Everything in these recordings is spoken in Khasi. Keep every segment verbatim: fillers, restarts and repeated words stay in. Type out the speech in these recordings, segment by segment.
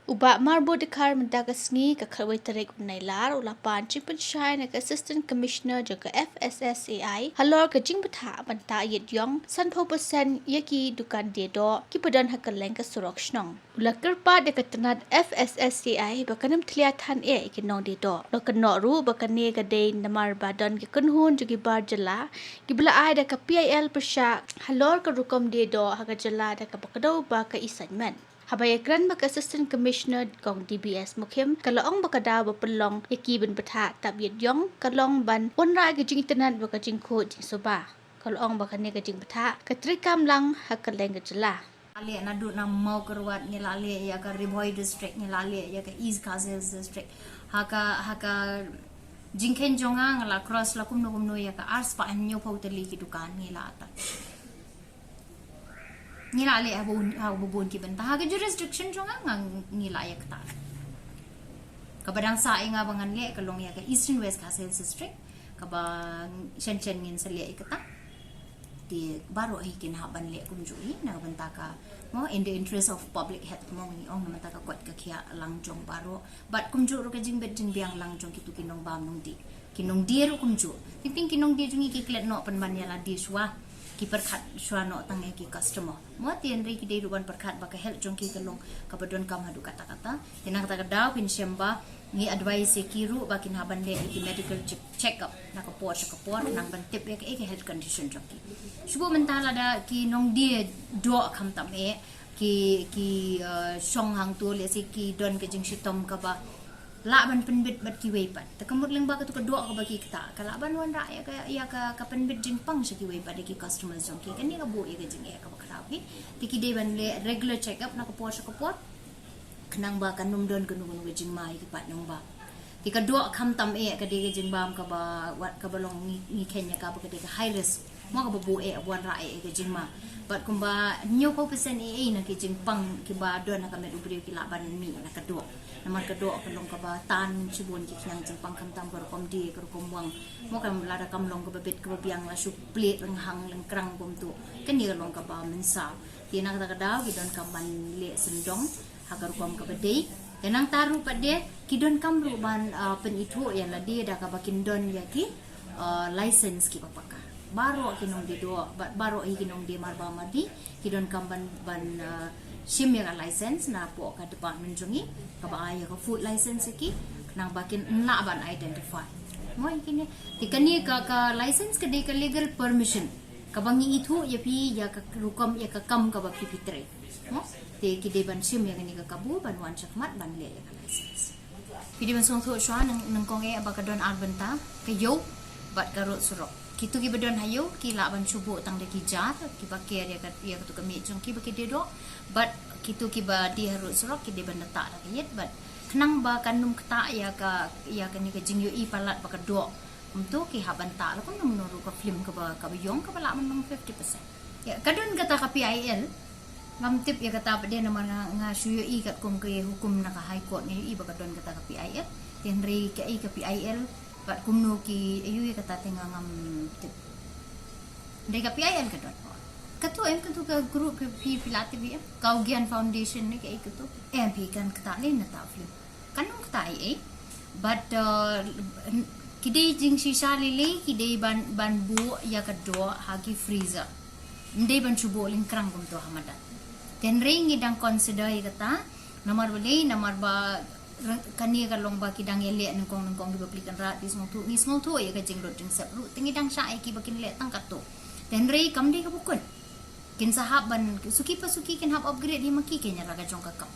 U Bah Marbud Dkhar mynta ka sngi ka khatwei tarik u Nailar u la pan jingpynshai na ka Assistant Commissioner jong ka F S S A I halor ka jingbthah ban tah ïit ïong sanphew percent ïa ki dukan die doh kiba don ha kylleng ka surok shnong. U la kyrpad ïa ka tnat F S S A I ba kan ym thlia than eh ïa ki nongdie doh. La kynnoh ruh ba kane ka dei namar ba don ki kynhun jong ki bar jylla kiba la ai da ka P I L pyrshah halor ka rukom die doh ha ka jylla da kaba kdew ba ka assignment. Haba ïakren bad ka Assistant Commissioner Kong D B S Mukhim, ka la ong ba ka daw ba pynlong ïa ki ban bthah tap ïit ïong ka long ban wanrah ka jingitynnad bad ka jingkhuid jingsuba. Ka la ong ba kane ka jingbthah ka treikam lang ha kylleng ka jylla. Ngi la leh naduh na Mawkyrwat, ngi la leh ïa ka Ri Bhoi District, ngi la leh ïa ka East Khasi Hills District. Ha ka, ha ka jingkheiñ jong nga, nga la cross la kumno kumno ïa ka arspah hynñiewphew tylli ki dukan ngi la tah. Ngi la leh ha bun, ha bun ki bynta. Ha ka jurisdiction jong nga, nga ngi la ïa kata. Kaba dang sah ïa nga ba ngan leh ka long ïa ka Eastern West Khasi Hills District, kaba shen shen ngin sa leh ïa kata. Te baroh hi kin hap ban leh kumjuh hi na ka bynta ka, mo, in the interest of public health, mo, ngi ong na bynta ka koit ka khiah lang jong baroh. Bad kumjuh ruh ka jingbit jingbiang lang jong kitu ki nongbam nongdie. Ki nongdie ruh kumjuh. Teng teng ki nongdie jong ngi ki klet noh pynban ïa lade shuwa. Ki pyrkhat shuwa noh tang ïa ki customer. Mo, te hynrei ki dei ruh ban pyrkhat ba ka health jong ki ka long kaba donkam haduh katta katta. Te na kata ka daw phin shem ba ngi advise ïa ki ruh ba kin hap ban leh ïa ki medical check, check up na ka por sha ka por, nang ban tip ïa ka, ïa ka health condition jong ki. Shu buh mynta lada ki nongdie doh khamtam eh, ki, ki, uh, shong hangto, lehse ki don ka jingshitom kaba lah ban pynbit bad kiwei pat. Te ka mut lyngba katu ka doh kaba ki ktah, ka lah ban wanrah ïa ka, ïa ka, ka pynbit jingpang sha kiwei pat ïa ki customers jong ki. Kane ka buh ïa ka jingeh kaba khraw hi. Te ki dei ban leh regular check up na ka por sha ka por. Khnang ba kan ym don kano kano ka jingma ïa ki paid nongbam. Te ka doh khamtam eh ka dei ka jingbam kaba, wat kaba long ngi, ngi kheiñ ïa ka ba ka dei ka high risk. Mo, kaba buh eh, wanrah eh ka jingma. Bad kumba hynñiewphew percent eh, eh, na ki jingpang kiba don ha ka met u briew ki lah ban mih na ka doh. Namar ka doh ka long kaba tan shibun ki khñiang jingpang khamtam ka rukom die, ka rukom wang. Mo, kam lada kam long kaba bit kaba biang la shu plied lynghang lyngkrang kumto. Kane ka long kaba mynsaw. Te na kata ka daw ki donkam ban leh sngewdong ha ka rukom kaba dei. Te nangta ruh pat de ki donkam ruh ban, ah, pynithuh ïa lade da kaba kin don ïa ki, ah, license kiba paka. Baroh ki nongdie doh, ba-, baroh hi ki nongdie marba mardi, ki donkam ban, ban, ah, shim ïa ka license napoh ka department jong ngi, kaba ai ïa ka food license ïa ki, khnang ba kin lah ban identify. Mo, ïa kine. Te kane ka, ka license ka dei ka legal permission kaba ngi ithuh ïa phi ïa ka rukom ïa ka kam kaba phi, phi trei. Mo? Te ki dei ban shim ïa kane ka kabu ban wan shakhmat ban leh ïa ka license. Phi dei ban sngewthuh shuwa nyng-, nyngkong eh ba ka don ar bynta, ka ïew bad ka rud surok. Kitu kiba don ha ïew ki lah ban shu buh tang da ki jar, kiba ker ïa ka, ïa katu ka miej jong ki ba ki die doh. Bad kitu kiba die ha rud surok ki dei ban da tah da ka ïit, bad khnang ba kan ym ktah ïa ka, ïa kane ka jingïohi palat ba ka doh. Kumto ki hap ban tah la kumno kumno ruh ka film kaba, kaba ïong kaba lah ban long fifty percent. Ïa, ka don kata ka P I L. Ngam tip ïa kata pat de namar nga, nga shu ïohi katkum ka hukum na ka High Court nga ïohi ba ka don kata ka P I L. Te hynrei kaei ka P I L bad kumno ki ïohi ïa kata te nga ngam tip. Hynrei ka P I L ka don. Katu em, katu ka group phi, phi, phi la tip em. Ka Ugyan Foundation ne kaei katu. Em, phi kan ktah lei na ta film. Kan ym ktah ei ei. But, uh, ki dei jingshisha lei lei, ki dei ban, ban buh ïa ka doh ha ki freezer. Ym dei ban shu buh lyngkrang kumto ha madan. Te hynrei ngi dang consider ïa kata, namar balei, namar ba rang-, kane ka long ba ki dang ïaleh nyngkong nyngkong kiba pli kynrad, phi sngewthuh, ngi sngewthuh ïa ka jinglut jingsep ruh, te ngi dang shah ïa ki ba kin leh tang katto. Te hynrei kam dei kaba kut. Kin sa hap ban, suki pa suki kin hap upgrade hi ma ki kein ïa la ka jong ka kam.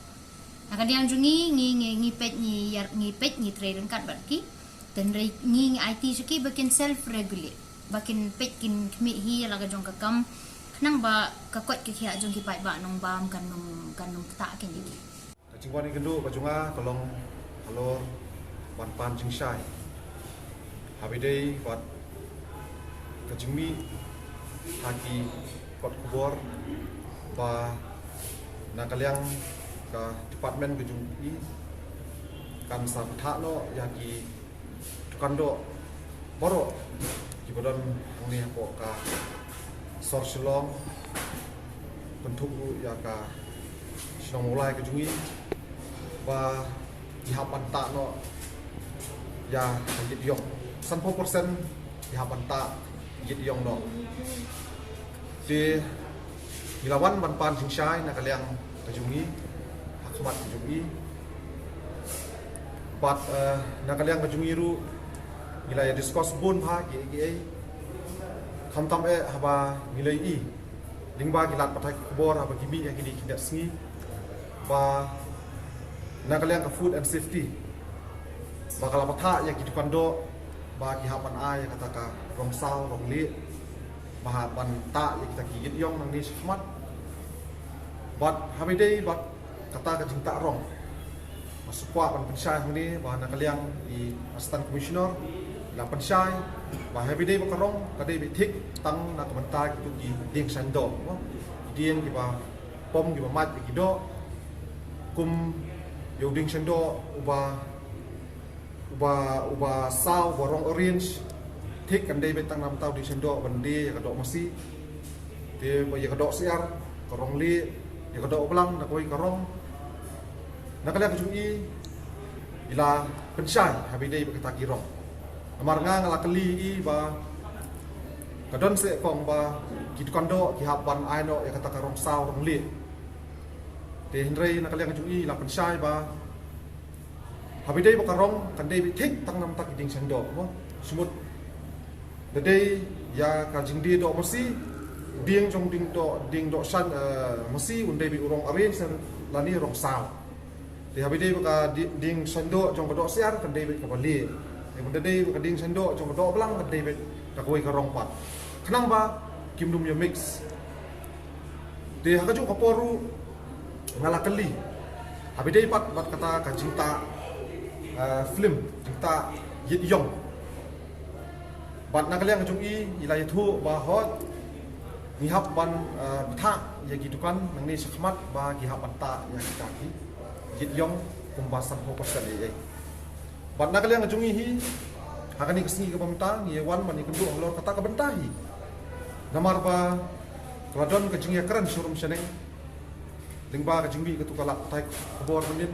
Na ka liang jong ngi, ngi, ngi, ngi peit ngi ïar, ngi peit ngi trei ryngkat bad ki. Te hynrei ngi, ngi aiti sha ki ba kin self regulate. Ba kin peit kin khmih hi ïa la ka jong ka kam. Khnang ba ka koit ka khiah jong ki paidbah nongbam kan ym, kan ym ktah kein ïa ki. Ka jingwan ïakynduh ka jong nga ka long halor ban pan jingshai. Haba ïadei bad ka jingmih ha ki kot khubor ba na ka liang ka department ka jong i kan sa bthah noh ïa ki dukan doh baroh kiba don hangne hapoh ka sor Shillong, kynthup ruh ïa ka shnong Mawlai ka jong i, ba ki hap ban tah noh ïa ka ïit ïong. Sanphew percent ki hap ban tah ïit ïong noh. Te ngi la wan ban pan jingshai na ka liang ka jong ngi, ha khmat ka jong ngi. Bad, eh, na ka liang ka jong ngi ruh ngi la ïa discuss bun bha kiei kiei. Khamtam eh haba ngi la ïohi lyngba ki lad pathai khubor haba ki mih ha kine ki sngi ba na ka liang ka food and safety ba ka la pathah ïa ki dukan doh ba ki hap ban ai ïa kata ka rong saw rong lieh ba hap ban tah ïa kita ki ïit ïong nangne shakhmat. Bad haba ïadei bad kata ka jingtah rong, nga sngewkwah ban pynshai hangne ba na ka liang i Assistant Commissioner i la pynshai ba haba ïadei bad ka rong ka dei beit thik tang na ka bynta kito ki dieng shaiñ doh, mo, ki dieng kiba pom kiba mait ïa ki doh. Kum ïa u dieng shaiñ doh uba uba uba saw uba rong orange, thik kan dei beit tang na ka bynta u dieng shaiñ doh ban die ïa ka doh masi. Te ba ïa ka doh syiar ka rong lieh, ïa ka doh blang na kawei ka rong. Na ka liang ka jong i i la pynshai haba ïadei bad kita ki rong. Namar nga nga la kylli i ba ka don seh kong ba ki dukan doh ki hap ban ai noh ïa kata ka rong saw rong lieh. Te hynrei na ka liang ka jong i i la pynshai ba haba ïadei bad ka rong kan dei beit thik tang na ka bynta ki dieng shaiñ doh, mo. Shu mut da dei ïa ka jingdie doh masi, dieng jong dieng doh, dieng doh shaiñ, eh, masi un dei beit u rong orange lane rong saw. Te haba ïadei bad ka di-, dieng shaiñ doh jong ka doh syiar kan dei beit kaba lieh. Te haba ïadei bad ka dieng shaiñ doh jong ka doh blang kan dei beit da kawei ka rong pat, khnang ba kim dum ïa mix. Te ha kajuh ka por ruh nga la kylli haba ïadei pat bad kata ka jingtah, eh, film, jingtah ïit ïong. Bad na ka liang ka jong i i la ïathuh ba hooid ngi hap ban, eh, bthah ïa ki dukan nangne shakhmat ba ki hap ban tah ïa kita ki ïit ïong kumba sanphew percent ei ei. Bad na ka liang ka jong i hi ha kane ka sngi kaba mynta ngi ïa wan ban ïakynduh halor kata ka bynta hi. Namar ba ka la don ka jingïakren sharum shaneng lyngba ka jingmih katu ka lad pathai khubor mynnin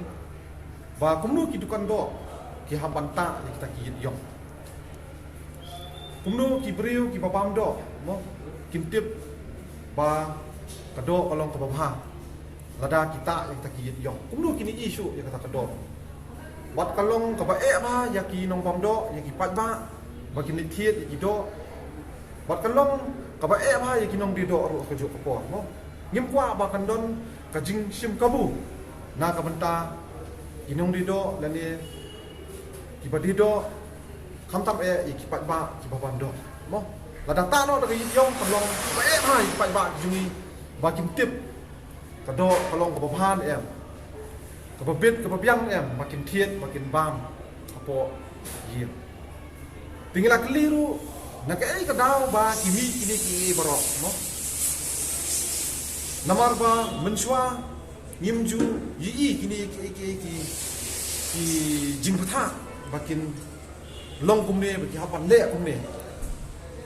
ba kumno ki dukan doh ki hap ban tah ïa kita ki ïit ïong. Kumno ki briew kiba bam doh, mo, kin tip ba ka doh ka long kaba bha lada ki tah ïa kita ki ïit ïong? Kumno kin ïohi shuh ïa kata ka doh? Bad ka long kaba eh bha ïa ki nongbam doh, ïa ki paidbah ba kin leit thied ïa ki doh. Bad ka long kaba eh bha ïa ki nongdie doh ruh ha kajuh ka por, mo. Ngim kwah ba kan don ka jingshim kabu na ka bynta ki nongdie doh lane kiba die doh, khamtam eh ïa ki paidbah kiba bam doh, mo. Lada tah noh da ka ïit ïong kan long kaba eh bha ïa ki paidbah ki jong ngi ba kin tip ka doh ka long kaba bha ne em, kaba bit kaba biang ne em, ba kin thied ba kin bam hapoh ïing. Te ngi la kylli ruh na kaei ka daw ba ki mih kine kiei baroh, mo. Namar ba mynshuwa ngim ju ïohi kine kiei kiei ki, ki jingbthah ba kin long kumne, ba ki hap ban leh kumne.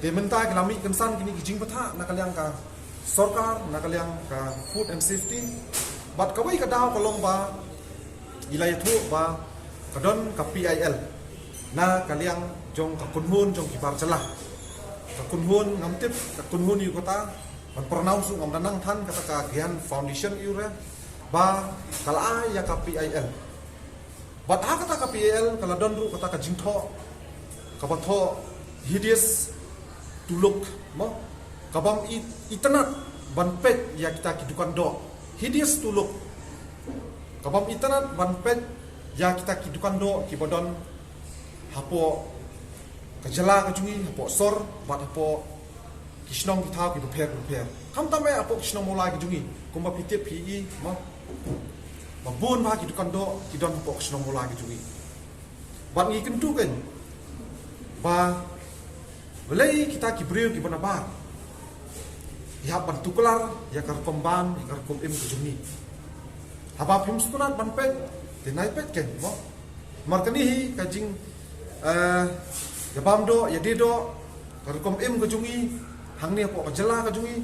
Te mynta ki la mih kynsan kine ki jingbthah na ka liang ka sorkar, na ka liang ka food and safety. Bad kawei ka daw ka long ba i la ïathuh ba ka don ka P I L na ka liang jong ka kynhun jong ki bar jylla. Ka kynhun ngam tip ka kynhun ïa kata, ban pronounce ruh ngam da nang than, kata ka Gyan Foundation ïa u re, ba ka la ai ïa ka P I L. Bad ha kata ka P I L ka la don ruh kata ka jingthoh kaba thoh hideous to look, mo, kabym i-, itynnad ban peit ïa kita ki dukan doh. Hideous to look, kabym itynnad ban peit ïa kita ki dukan doh kiba don hapoh ka jylla ka jong ngi, hapoh sor bad hapoh ki shnong ki thaw kiba pher kiba pher. Khamtam eh hapoh ki shnong Mawlai ki jong ngi, kumba phi tip phi i, mo, ba bun bha ki dukan doh ki don hapoh ki shnong Mawlai ki jong ngi. Bad ngi kyntu kein ba balei kita ki briew kiba nabar ki hap ban tuklar ïa ka rukom bam, ïa ka rukom im ka jong ngi. Haba phim sngewtynnad ban peit, te nai peit kein, mo. Namar kane hi ka jing, eh, ïa bam doh, ïa die doh, ka rukom im ka jong ngi hangne hapoh ka jylla ka jong ngi,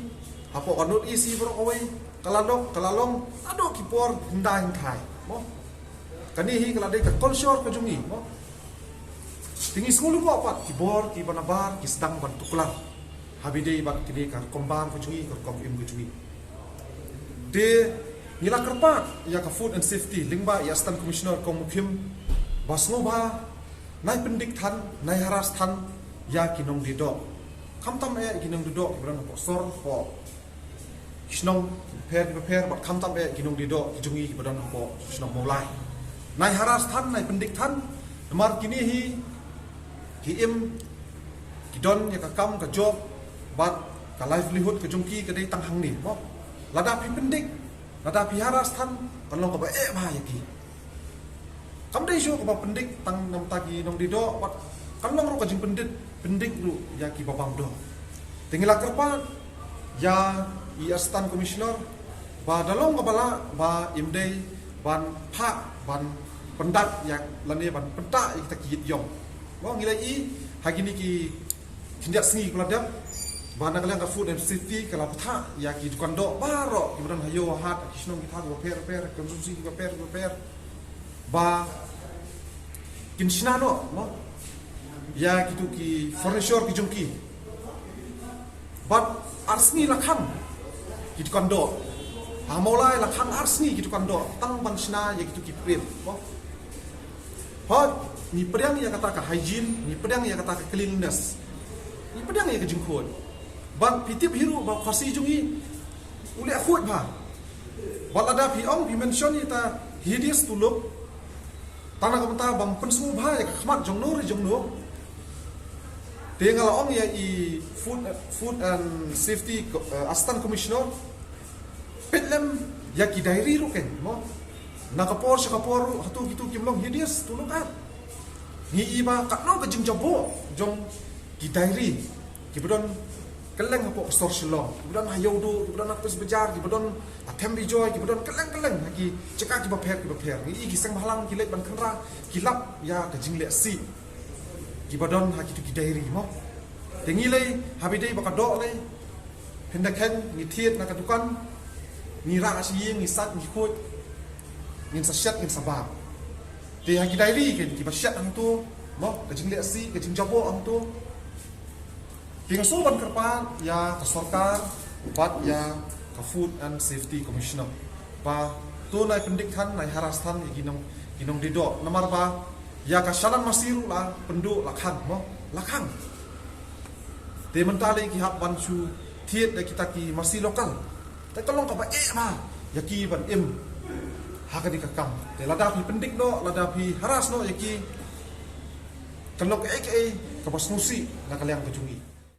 hapoh ka North East baroh kawei, ka la long, ka la long naduh ki por hyndai hynthai, mo. Kane hi ka la dei ka culture ka jong ngi, mo. Te ngi sngewlyngngoh pat ki bor kiba nabar ki sdang ban tuklar ha ba ïadei bad kine ka rukom bam ka jong ngi, ka rukom im ka jong ngi. Te ngi la kyrpad ïa ka Food and Safety lyngba ïa Assistant Commissioner Kong Mukhim ba sngewbha nai pyndik than, nai harass than ïa ki nongdie doh. Khamtam eh ki nongdie doh kiba don hapoh sor, hapoh shnong bapher bapher, bad khamtam eh ki nongdie doh ki jong ngi kiba don hapoh shnong Mawlai. Nai harass than, nai pyndik than, namar kine hi ki im, ki don ïa ka kam ka job bad ka livelihood ka jong ki ka dei tang hangne, mo. Lada phi pyndik, lada phi harass than, kan long kaba eh bha ïa ki. Kam dei shuh kaba pyndik tang na bynta ki nongdie doh, bad kan long ruh ka jingpyndik, pyndik ruh ïa kiba bam doh. Te ngi la kyrpad ïa i Assistant Commissioner ba da long kaba lah ba im dei ban phah, ban pyndap ïa lane ban pyntah ïa kita ki ïit ïong. Mo, ngi la ïohi ha kine ki khyndiat sngi kiba la dep ba na ka liang ka Food and Safety ka la bthah ïa ki dukan doh baroh kiba don ha ïew ha hat, ki shnong ki thaw kiba pher pher, constituency kiba pher kiba pher, ba kin shna noh, mo, ïa kitu ki furniture ki jong ki. Bad ar sngi la khang ki dukan doh. Ha Mawlai la khang ar sngi ki dukan doh tang ban shna ïa kitu ki frame, mo. Hooid, ngi pdiang ïa kata ka hygiene, ngi pdiang ïa kata ka cleanliness, ngi pdiang ïa ka jingkhuid. Bad phi tip hi ruh ba u Khasi jong ngi u leh khuid bha. Bad lada phi ong, phi mention ïa kata hideous to look, tang na ka bynta ban pynsngewbha ïa ka khmat jong no re jong no. Te nga la ong ïa i Food, Food and Safety Co-, eh, Assistant Commissioner, peit lem ïa ki diary ruh kein, mo. Na ka por sha ka por ruh, hato kitu kim long hideous to look at? Ngi ïohi ba katno ka jingjaboh jong ki diary kiba don kylleng hapoh ka sor Shillong, kiba don ha Ïewduh, kiba don ha Prince Bazaar, kiba don ha Them Bijoy, kiba don kylleng kylleng ha ki jaka kiba pher kiba pher. Ngi ïohi ki seng bhalang ki leit ban kynrah, ki lap ïa ka jingleh sih kiba don ha kitu ki diary, mo. Te ngi lei, ha ba ïadei ba ka doh lei, hynda khein ngi thied na ka dukan, ngi rah sha ïing, ngi sait, ngi khuid, ngin sa shet, ngin sa bam. Te ha ki diary kein kiba shet hangto, mo, ka jingleh sih, ka jingjaboh hangto. Te nga sngew ban kyrpad ïa ka sorkar bad ïa ka Food and Safety Commissioner ba to nai pyndik than, nai harass than ïa ki nong, ki nongdie doh. Namar ba ïa ka shalan masi ruh la pynduh, la khang, mo, la khang. Te mynta lei ki hap ban shu thied da kita ki masi local. Te ka long kaba eh bha ïa ki ban im ha kane ka kam. Te lada phi pyndik noh, lada phi harass noh ïa ki, kan long kaei kaei kaba sngewsih na ka liang ka jong ngi.